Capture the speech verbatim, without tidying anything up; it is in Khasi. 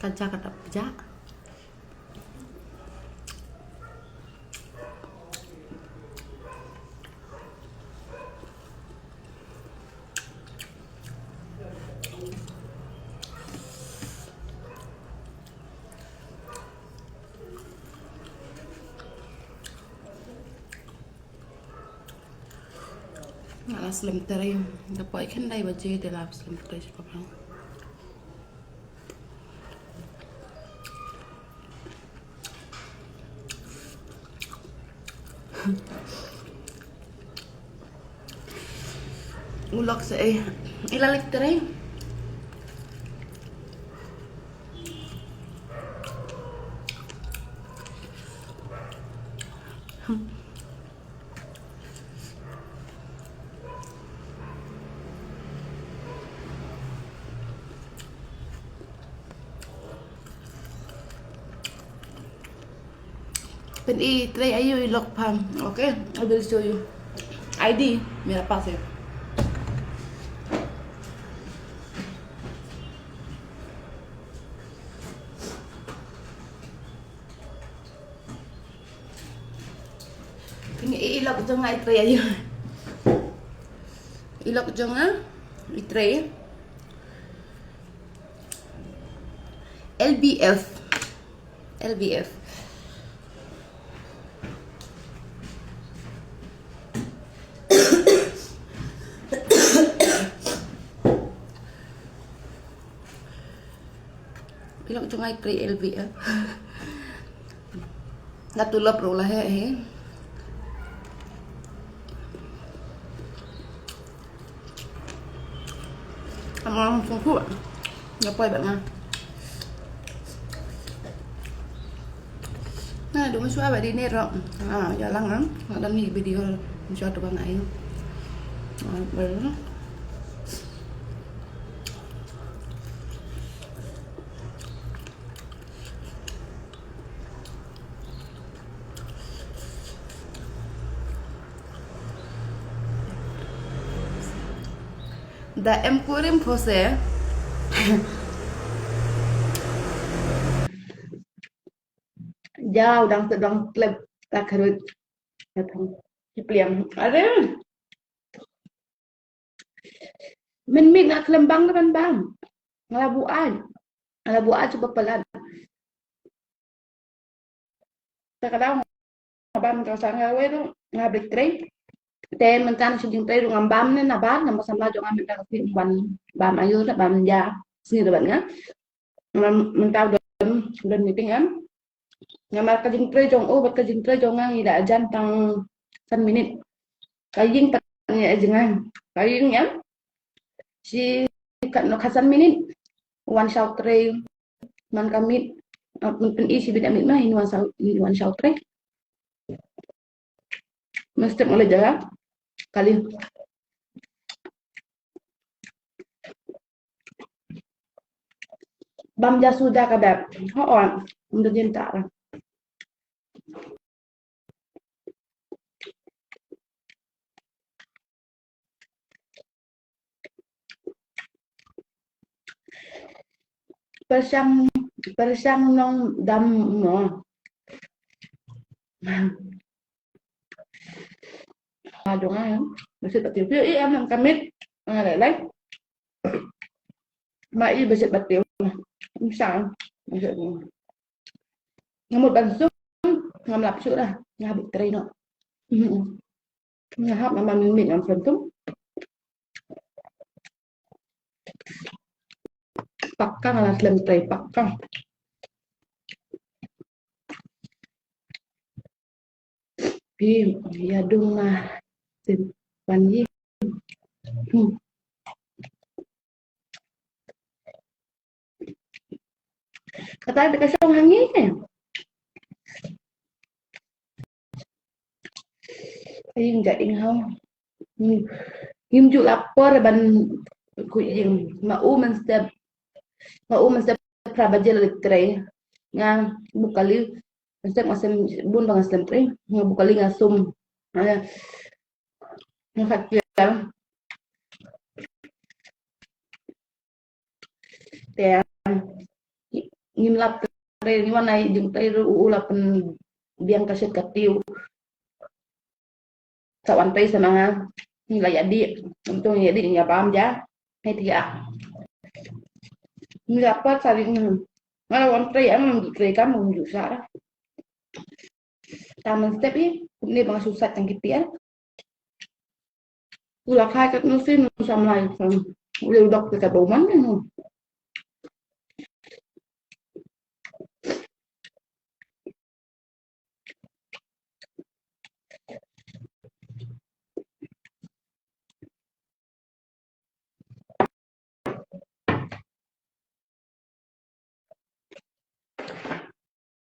Ka ja ka dap ja. Nga la slem trei, da poi khyndai baje te la slem trei sha ka pang. U lok sa eh. I la leit trei. Pyni trei aïu i lok pha. Okay, I will show you. I D, मेरा पास है. Pyni i lok jong nga i trei aïu. I lok jong nga i trei. L B F. L B F. I lok jong nga i trei L B F. Nga tulop ruh la heh heh. Ama sungkuh. Nga poi bad nga. Nga dang shuwa bad ine ruh. Ah, ïa lang ah. Nga dang ni video shuwa tu bang ai. Ah, baru. Da em kurim phose. Jaw dang te dang tlep ta kharut. Ta thong. Ki pliang. Are. Mynmiet nga khlem bam ban bam. Nga la buaid. Nga la buaid shuh ba palat. Te ka daw nga bam ka sa nga wei ruh nga brik trei. Te mynta na shu jingtrei ruh ngam bam ne na bam, namar samla jong nga mynta ka sngi wan bam aïu, bam ja sngi ruh bad nga. Mynta u don, u don meeting em. Namar ka jingtrei jong u bad ka jingtrei jong nga ngi la jan tang san minit. Ka ïing pat ngi ïa jngai. Ka ïing em. Shi kat no ka san minit. Wan shaw trei. Man ka miet. Ah, pyn pyn i shi bit miet ma in wan shaw, in wan shaw trei. Mesti mula jaga. Kali. Bam ja suda ka beb. Ho on. Unda jin ta. Pyrshang, pyrshang nong dam no. Adong ah, masih tak tiup. Iya, iya, nang kamit. Ah, lai, lai. Ma i basiat ba tiew. Sa. Nga mut ban sum, ngam lap shuh dah. Nga bit trei noh. Nga hap namar mynmiet ngam sum. Paka nga la slem trei paka. Pi, ïa dung ma. Tin, wan yi. Hmm. Kata ka shong hangi ke. Ai, nga ing hau. Hmm. Ngim ju la por ban ku ing. Ma u mynstep. Ma u mynstep phra baje la trei. Nga bukali. Mynstep nga sem bun ba nga slem trei. Nga bukali nga sum. Nga, nga khat kiar. Te, ngim lap trei, ngi wan ai jingtrei ruh u la pynbiang ka shet ka tiew. Sa wan trei sa ma nga. Ngi la ïa dih. Ym tang ïa dih, ïa bam ja. Hai thiah. Ngi la pat sa dih. Nga la wan trei, ang ju trei kam, ju sa. Tang mynstep i, kumne ba nga shu sat tang ki tiar. U la khai katno sien u samla i, u le u dok te ka bau man ne.